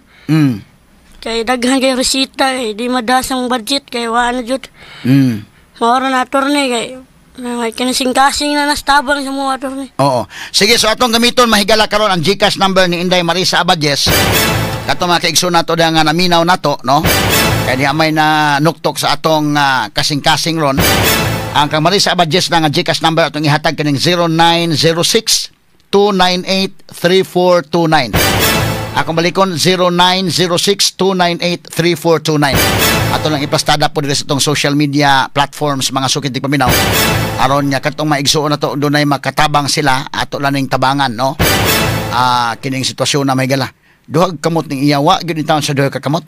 Kay daghan kay resita kay di madas ang budget kay wa na jud. Maura na, attorney, kay may kinasing-kasing na nastabang sa mga, attorney. Oo. Sige, so atong gamiton, mahigala, karon ang GCash number ni Inday Marisa Abadjes. Kato mga kaigsoon nato nga naminaw nato, no? Kay di may na nuktok sa atong kasing-kasing ron. Ang kang Marisa Abadjes na nga GCash number atong ihatag kining 0906 298 3429. Akong balikon, 0906 298 3429. Ato lang iplastada po diri sa itong social media platforms, mga sukit paminaw. Aron nga katong maigsuon na to dunay makatabang sila, ato lang ning tabangan, no? Kining sitwasyon na, mahigala. Duhag kamot ning iyawa gyud ni taon sa duha ka kamot.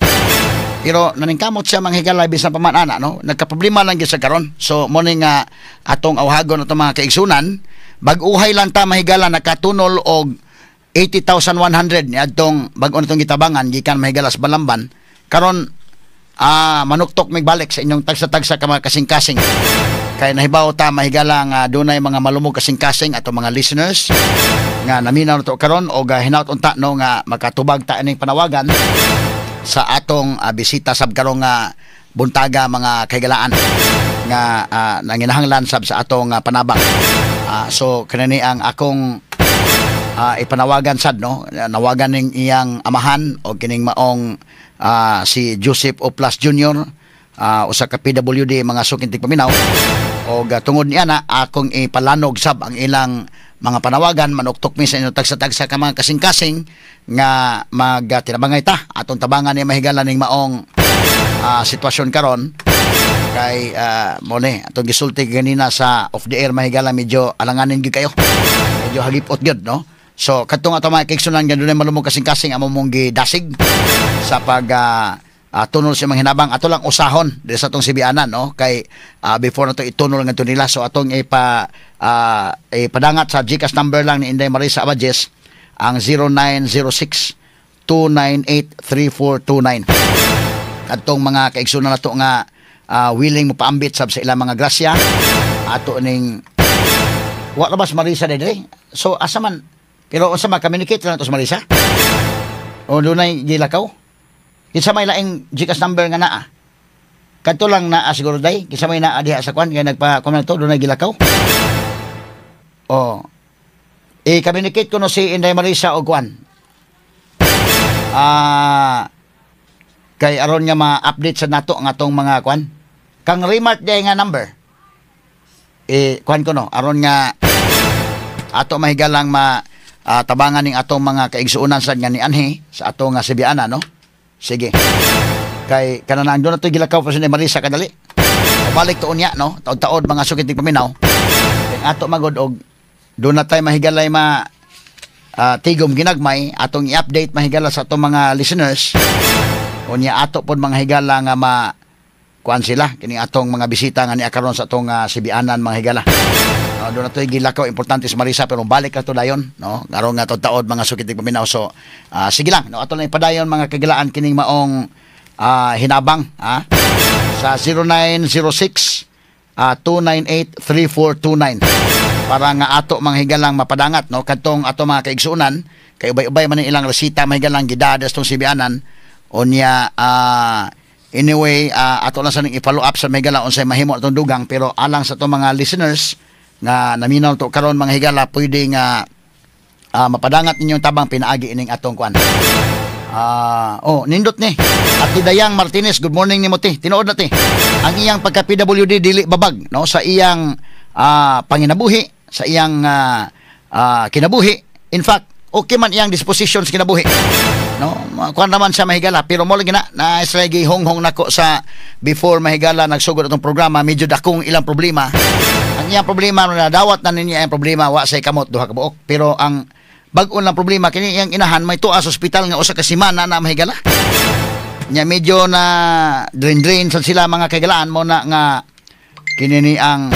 Pero naningkamot siya, mga higala, bisan pa man ana, no? Nagkaproblema lang gyud sa karon. So mo ni nga atong awhagon atong mga kaigsunan, bag-uhay lang ta, mahigala, nakatunol og 80,100 ni adtong bag-o natong gitabangan gikan, mahigala, sa Balamban. Karon manuktok migbalik sa inyong tagsa-tagsa ka mga kasing-kasing. Kay nahibaw ta, mahigala, nga dunay mga malumog kasing-kasing atong mga listeners nga naminaw nato karon og hinaut unta, no, nga makatubag ta ining panawagan sa atong bisita sab karong nga buntaga, mga kahigalaan, nga nanginahanglan sab sa atong panabang. So kanani ang akong ipanawagan sad, no, nawagan ning iyang amahan o kining maong si Joseph Oplas Jr., usa ka PWD, mga suking tigpaminaw, og tungod niya na akong ipalanog sab ang ilang mga panawagan, manuktok mi sa inyo tagsa-tagsa ka mga kasing-kasing nga magtinabangay ta atong tabangan ni, mahigala, ning maong sitwasyon karon kay mo ni atong gisulti ganina sa off the air, mahigala, medyo alanganin gyud kayo, medyo halipot gyud, no? So kadtong ato mga kaigsunan nga dunay malumog kasing-kasing amo mong gidasig sa pag tunol sa mga hinabang, ato lang usahon diri sa atong sibianan, no, kay before na to itunol ngadto nila. So atong ipadangat sa GCash number lang ni Inday Marisa Abadjes, ang 0906 298 3429, kadtong mga kaigsunan nato nga willing mo paambit sab sa ilang mga grasya ato ning wa ra ba si Marisa diri? So asa man, pero unsa man, communicate lang to sa Marisa o dunay gilakaw? Kinsa may laing GCash number nga naa kadto lang naa siguro day? Kinsa may naa diha sa kwan kay nagpa kuan to dunay gilakaw? Oh, i-communicate ko no si Inday Marisa og kwan kay aron nga ma-update sa nato ang atong mga kwan kang remark day nga number, eh kwan ko no, aron nga ato mahigalang ma tabangan ning atong mga kaigsuonan sad nga ni anhi sa atong nga sibiana, no? Sige, kay kananang doon na to gilakaw pa si Marisa kadali balik to unya, no, taod-taod, mga sukit tig paminaw. Kay ato magod og doon na tayo mahigalay ma tigom ginagmay atong i-update, mahigala, sa atong mga listeners. Unya ato pod, mga higala, nga ma kuan sila kini atong mga bisita nga niya karon sa atong sibianan, mga higala. Doon na to'y gilakaw importante sa Marisa, pero balik na to dayon, no, aron nga taod mga sukit paminaw. So sige lang, no, ato lang ipadayon, mga kagilaan, kining maong hinabang. Sa 0906 298-3429 para nga ato mga higalang mapadangat, no, kadtong ato mga kaigsuonan kay ubay-ubay man ilang resita mga higalang gidada sa sibianan unya. Anyway, ato lang sa ning i-follow up sa mga higala unsay mahimo atong dugang, pero alang sa atong mga listeners nga naminaw to karon mga higala, pwede nga mapadangat ninyong tabang pinaagi ining atong kuan. Oh, nindot ni. Ate Dayang Martinez, good morning nimo ti. Tinuod na ti. Ang iyang pagka PWD dili babag, no, sa iyang panginabuhi, sa iyang kinabuhi. In fact, okay man iyang disposition sa kinabuhi. No, kuan naman siya mahigala, pero mo lagi na na sila gihonghong nako sa before mahigala nagsugod atong programa, medyo dakong ilang problema. Ang iyang problema na dawat na ninyo ang problema wa say kamot duha ka buok, pero ang bag-o lang problema kini iyang inahan may tuwa sa ospital nga usa ka semana na mahigala. Nya medyo na drain-drain sa sila mga kaigalaan mo na nga kini ni ang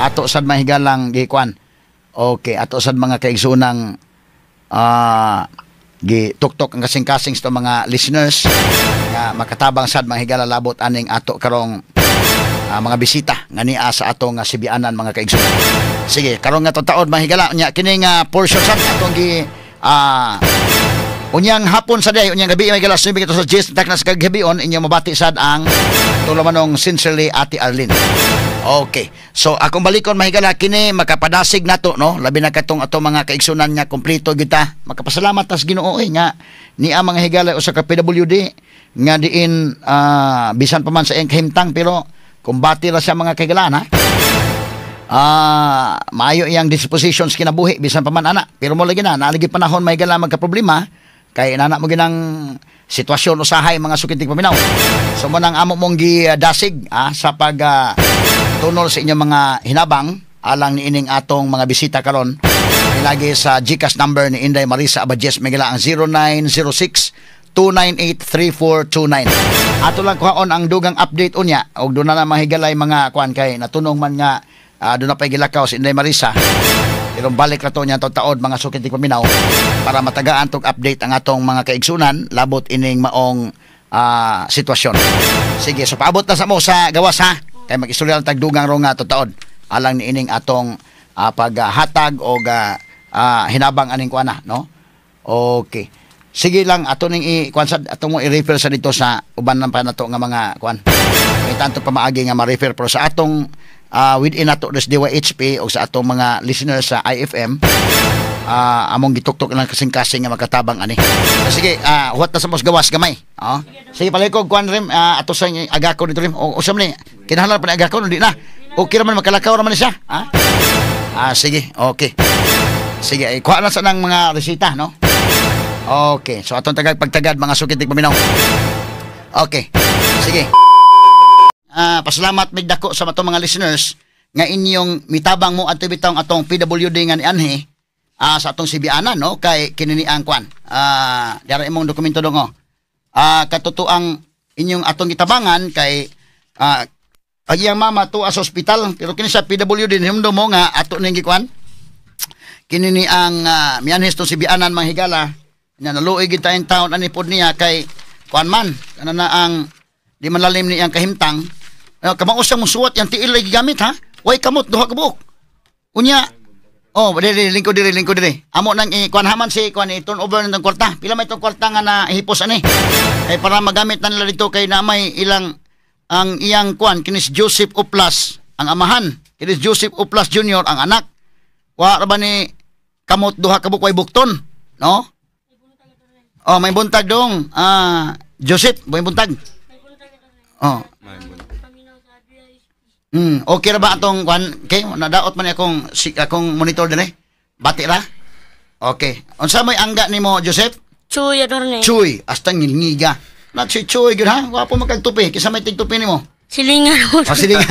ato sad mahigalang gikuan. Okay, ato sad mga kaigsuonang gituktok ang kasing-kasing sa mga listeners nga makatabang sad mga higala labot aning ato karong mga bisita nga niya sa atong sibianan mga kaigsuonan. Sige, karon nga taod mga higala nya kini nga portion sad atong gi unyang hapon sa day, unyang gabi mga higala, sumibig ito sa Jess tak na sa kagabion inyong mabati sad ang tulumanong sincerely Ate Arlene. Okay. So akong balikon mahigala kini makapadasig nato, no, labi na katong ato mga kaigsunan nga kompleto gyud ta. Makapasalamat tas Ginoo nga niya mga higala usa ka PWD nga diin bisan pa man sa iyang kahimtang pero kumbati ra siya mga kahigalaan ha. Maayo iyang dispositions kinabuhi bisan pa man ana, pero mo lagi na naalagi panahon mahigala magka problema kay inana mo ginang sitwasyon usahay mga sukintig paminaw. So mo nang amo mong gidasig sa pag tunol sa inyong mga hinabang alang niining atong mga bisita karon pinagi sa GCash number ni Inday Marisa Abajes Megala ang 0906 298-3429. Ato lang kuhaon ang dugang update unya og doon na mahigalay mga kuan kay natunong man nga doon na pa'y gilakaw si Inday Marisa. Pero balik na to niya taod mga sukintig paminaw para matagaan tog update ang atong mga kaigsunan labot ining maong sitwasyon. Sige, so paabot na sa mo sa gawas ha. Kay mag-istorya lang tagdugang ro nga taod alang niining atong paghatag og hinabang aning kuana, no? Okay. Sige lang ato ning i-kuan sa ato mo i-refer sa dito sa uban lang pa nato nga mga kuan. May tanto pa maagi nga ma-refer pero sa atong within nato des DYHP o sa atong mga listeners sa IFM among gituktok lang kasing-kasing nga makatabang ani. So, sige, huwat na sa mos gawas gamay. Oh. Sige palihog kuan rim ato sa agako dito rim. O usam ni kinahanglan pa ni agako di na. Okay ra man makalakaw ra man siya. Ha? Sige, okay. Sige, kuha na sa nang mga resita, no? Okay, so atong tagag pagtagad mga sukitig paminaw. Okay, sige. Pasalamat mig dako sa atong mga listeners nga inyong mitabang mo adto bitong atong PWD nga nianhi sa atong sibianan, no, kay kini ni ang kwan. Dara imong dokumento dong oh. Katotoang inyong atong gitabangan kay ang iyang mama tuwa sa ospital pero kini sa PWD hinumdum mo nga ato ning gikuan. Kini ni ang mianhis to sibianan mga higala. Nya naluoy gid tayong taon ani pod niya kay kuan man kana na ang di man lalim ni ang kahimtang. Kamao siyang musuwat yang tiil lagi gigamit ha. Way kamot duha ka buok. Unya oh diri lingkod diri lingkod diri. Amo nang kuan haman si kuan i turn over nang kwarta. Pila may tong kwarta nga na hipos ani. Kay para magamit na nila dito kay na may ilang ang iyang kuan kini si Joseph Oplas ang amahan. Kini si Joseph Oplas Jr. ang anak. Wa ra ba ni kamot duha ka buok way bukton, no? Oh, may buntag dong. Joseph, may buntag. Oh. Okay ra ba atong kuan? Okay, nadaot man ni akong akong monitor dinhi. Bati ra. Okay. Unsa may angga nimo, Joseph? Chuy, attorney. Chuy, hasta ngilngiga. Na si Chuy gyud ha. Wapo magkagtupi. Kinsa may tigtupi nimo? Silingan mo. Oh, silingan.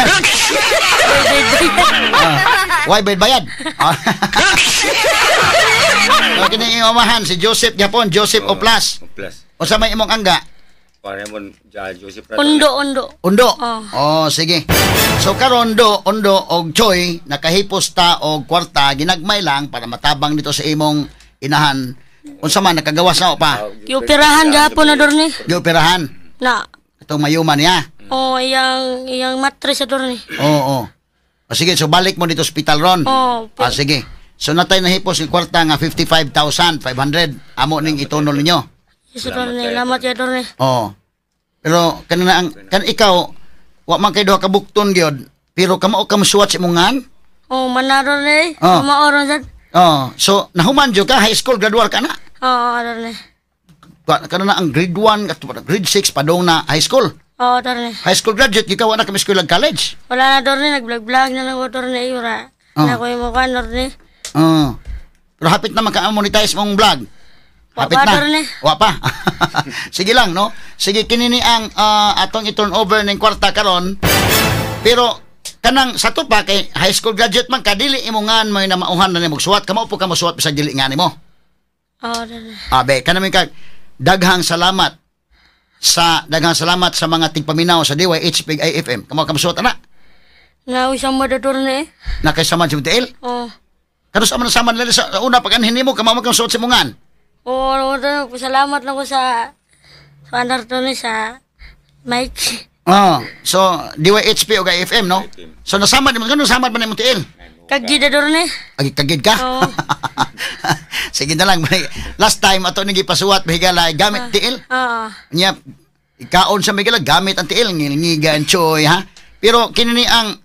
Why bayad bayad? So, kini imong amahan si Joseph Japon, Joseph Oplas. Oplas. Unsa may imong angga? Para mo Joseph Undo, undo. Undo. Oh. Oh, sige. So karon do, undo og Choy nakahipos ta og kwarta ginagmay lang para matabang dito sa imong inahan. Unsa man nakagawas na pa? Gioperahan gahapon na dorne. Gioperahan. Na. Itong mayuma niya. Oh, iyang mattress, attorney. Oo. O sige, so balik mo dito ospital ron. Oo. Ah, sige. So natay nahipos yung kwarta nga 55,500. Amo ning itunol ninyo. Yes, attorney. Salamat, attorney. Oo. Pero kanina ang kan ikaw wa man kay duha ka bukton gyud, pero kamao ka mosuwat sa imong ngan? Oh, manaro ni. Oh. Maoron sad. Oh, so nahuman jud ka, high school graduate ka na. Oo, attorney. Kana na ang grade 1 at grade 6 padong na high school. Oo, attorney. High school graduate ikaw na kami school college. Wala na, attorney. Nag-vlog-vlog na lang ko, attorney. Wala. Oh. Na ko yung mukha, attorney. Oh. Pero hapit na maka-monetize mong vlog. Wa Hapit pa, na. attorney. Wa pa. Sige lang, no? Sige, kini ni ang atong i-turn over ning kwarta karon. Pero kanang sa to pa kay high school graduate man ka, dili imo ngan mo na mauhan na nimo suwat, kamo po ka mosuwat bisag dili nga nimo. Oo, attorney. Abe, kanami kag daghang salamat sa mga tigpaminaw sa DYHP IFM. Kamo ka mosuwat ana. Nausang mo, attorney. Na kay sama sa tiil. Oo. Kanos man sama nila sa una pag anhin nimo kamo ka mosuwat sa imong ngan. Oo, attorney. Salamat na ko sa attorney, sa Mike. Oh, so DYHP o IFM, no? So nasama nimo, kano sama man nimo tiil? Kagid, attorney. Agi kagid ka? Oo. Sige na lang. Last time ato ni gipasuwat mahigala gamit tiil. Oo. Nya ikaon sa mahigala gamit ang tiil ngilngiga ang choy ha. Pero kini ni ang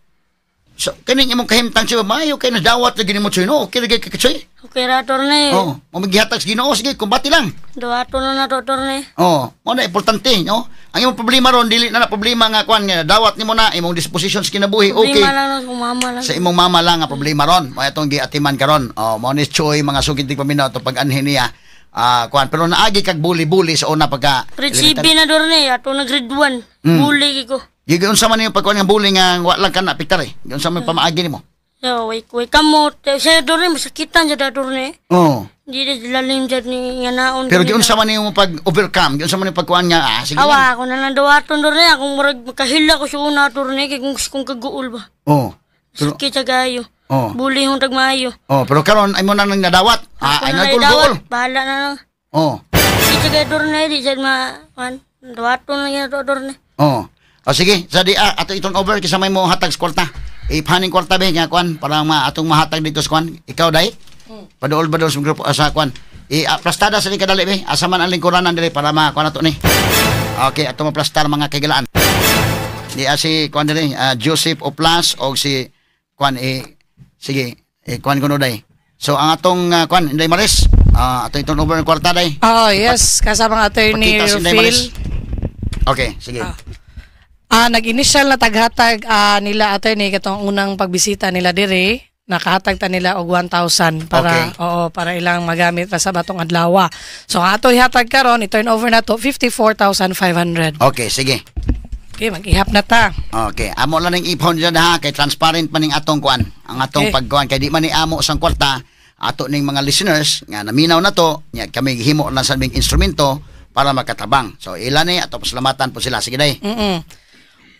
so kining imong kahimtang siya maayo kay nadawat lagi nimo choy, no? Okay lagi kay choy. Okay ra, attorney. Oh, mo magihatag sa Ginoo, sige kumbati lang. Duwato na na to, attorney. Oh, mo na importante, no? Ang imong problema ron dili na na problema nga kuan nga dawat nimo na imong disposition sa kinabuhi, okay. Problema lang no, sa mama lang. Sa imong mama lang ang problema ron. Mo atong giatiman karon. Oh, mo ni Choy mga sugid ti paminaw to pag-anhin niya. Kuan pero naagi kag buli-buli sa una pagka Grade 7 na, attorney. Ato na grade 1. Bully ko. Giunsa man nimo pagkuan nga buli nga wa lang ka na apektar eh. Giunsa man pamaagi nimo. So, way, way kamot. Sa attorney, masakitan sa attorney. Oh. Hindi na lalim dyan ni nga naon. Pero giunsa man nimo pag overcome, giunsa man nimo pagkuan nga sige lang. Awa, ako na lang duwaton, attorney. Akong murag makahila ko sa una, attorney. Kay kung gusto kong kaguol ba. Oh. Pero, Sakit sa gayo. Oh. Bully hong tagmaayo. Oh, pero karon ay mo na nang nadawat. Ako Ay na lang nagulgol. idawat. Bahala na lang. Oh. Sakit sa gayo, attorney. Di siya ma... Kuan. Duwaton lang yan, attorney. Oh. O sige, sa di ato itong over kaysa may mo hatag sa kwarta. Ipaning kwarta be nga kuan para atong mahatag dito sa kuan. Ikaw dai. Paduol ba sa grupo sa kuan. I-plastada sa ni kadali be. Asa man ang lingkuranan diri para makuan nato ni. Okay, ato maplastar mga kaigalaan. Di si kuan diri, Joseph Oplas og si kuan sige, kuan kuno dai. So ang atong kuan Inday Maris, ato itong over ng kwarta dai. Oh, yes, kasama ang attorney Pakita si Inday Maris. Rufil. Okay, sige. Nag-initial na taghatag nila attorney katong unang pagbisita nila diri, nakahatag ta nila og 1,000 para Okay. oo, para ilang magamit ra sa batong adlaw. So ang ato ihatag karon, i-turn over na to 54,500. Okay, sige. Okay, mag-ihap na ta. Okay, amo lang ning ipon dyan ha kay transparent man ning atong kuan. Ang atong Okay. pagkuan kay di man ni amo sang kwarta ato ning mga listeners nga naminaw na to, nya kami gihimo lang sa aming instrumento para makatabang. So ila ni ato pasalamatan po sila. Sige day.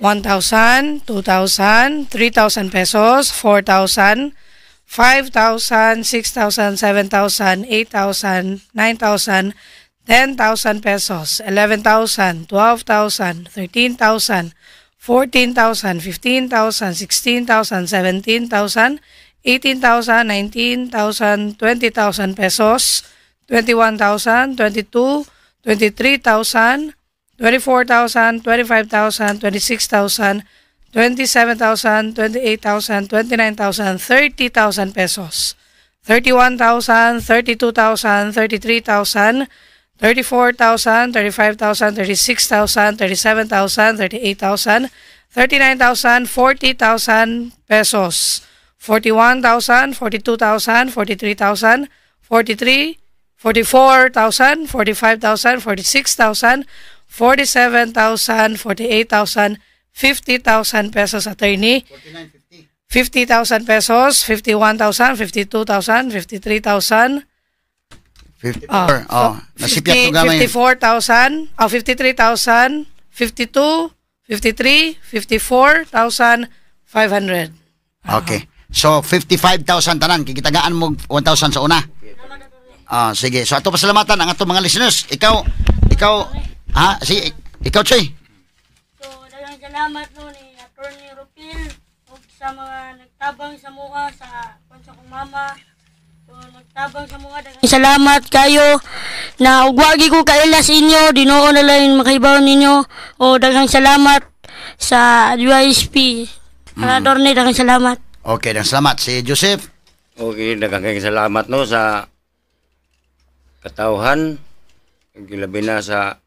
1,000, 2,000, 3,000 pesos, 4,000, 5,000, 6,000, 7,000, 8,000, 9,000, 10,000 pesos, 11,000, 12,000, 13,000, 14,000, 15,000, 16,000, 17,000, 18,000, 19,000, 20,000 pesos, 21,000, 22, 23,000, 24,000, 25,000, 26,000, 27,000, 28,000, 29,000, 30,000 pesos. 31,000, 32,000, 33,000, 34,000, 35,000, 36,000, 37,000, 38,000, 39,000, 40,000 pesos. 41,000, 42,000, 43,000, 43, 44,000, 45,000, 46,000, 47,000, 48,000, 50,000 pesos, attorney. 50,000 pesos, 51,000, 52,000, 53,000, 54. Oh, nasipyat ko gamay. 54,000, 53,000, 52, 53, 54,500. Okay. So 55,000 tanan kikitagaan mo 1,000 sa una. Sige. So ato pasalamatan ang ato mga listeners. Ikaw ha, sige, ikaw Choy. So, daghang Salamat no ni Attorney Rupil ug sa mga nagtabang sa mua sa kung sa kong mama. So, nagtabang sa mua, daghang salamat kayo na ug wagi ko kaila sa inyo, Ginoo na lang makahibaw ninyo. O daghang salamat sa DYSP. Attorney, daghang salamat. Okay, daghang salamat si Joseph. Okay, daghang kayong salamat no sa katawhan. Gilabi na sa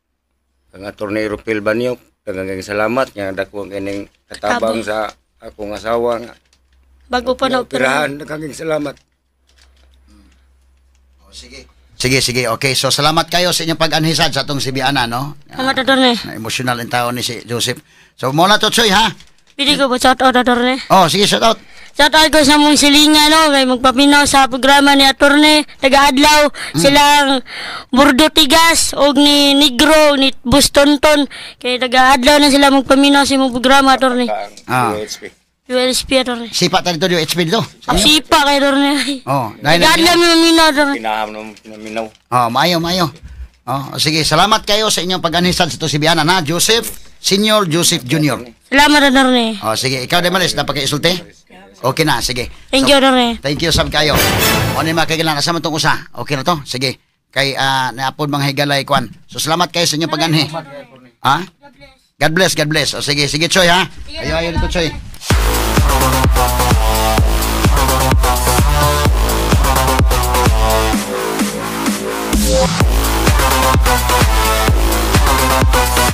ang Attorney Rupil Banyok. Daghang kayong salamat nga dako ang kining katabang sa akong asawa nga Bago pa na operahan. Daghang kayong salamat. Oh, sige. Sige, sige. Okay, so salamat kayo sa inyong pag-anhisad sa atong Sibiana, no? Salamat, Attorney. Na emotional ang tao ni si Joseph. So, mo na to, Choy, ha? Pili ko ba shout out, Attorney? Oh, sige, shout out. Shout out ko sa mong silinga, no, kay magpaminaw sa programa ni Attorney, taga-adlaw, silang Burdo Tigas, og ni Negro, ni Bustonton, kay taga-adlaw na sila magpaminaw sa imong programa, Attorney. Ang DYHP. ULSP, Attorney. Sipa ta dito, HP dito. Sipa kay Attorney. Oh, dahil Taga-adlaw mi maminaw, Attorney. Kinaham no pinaminaw. Oh, maayo, maayo. Oh, sige, salamat kayo sa inyong pag-anhisad sa itong Sibiana na Joseph Senior Joseph Jr. Salamat, Attorney. Oh, sige, ikaw Demaris, napaka-isulti. Okay na, sige. Thank you, Attorney. Thank you sab kayo. O ni mga kailan asa man tong usa. Okay na to? Sige. Kay naapod mga higalay kwan. So salamat kayo sa inyong pag-anhi. Ha? God bless, God bless. O sige, sige Choy ha. Ayo ayo dito Choy.